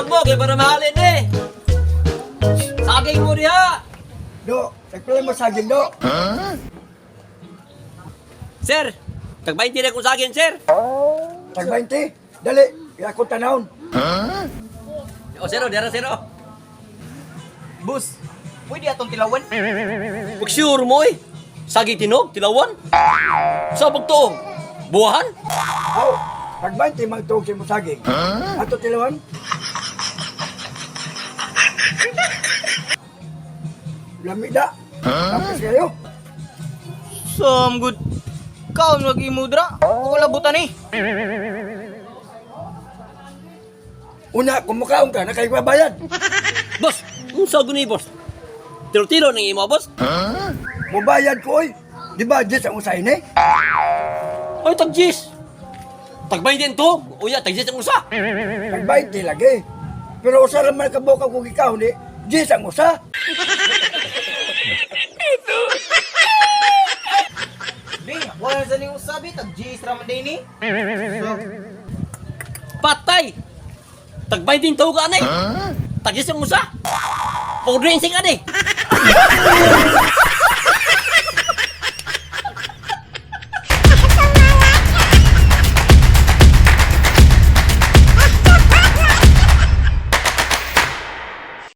Kaon mo kay para mahalin eh. Saging mo diha. Do, tagpila mo saging do. Sir, tag 20 na kung saging, sir. Tag 20. Dali, akong tanawon. O sir, o, dara sir, o. Boss, pwede atong tilawan? Pag sure mo eh. Saging tinog, tilawan. Sa pagtuong, buwahan. Aw, tag 20 mang tuog sa imong saging. Ato tilawan. Lami da. Tapos kayo. Some good. Kaon wag imudra. Wala butan eh. Una, kung mukaon ka, na kayo mabayad. Boss, unsa guni boss? Tiro-tiro ning imo, boss. Mubayad ko, oy. Di ba, Jess, ang usay ni? Ay, tag 10. Tag 20 to. Uya, tag 10 ang usa. Tag 20 lagi. Pero usa ra man kabukaw kung ikaw ni, Jess ang usa. Di, wala sa ning usabi tag G's ra man din ni. Patay. Tag 20 to ka anay. Tag 10 ang usa. Pag-rinsing ani.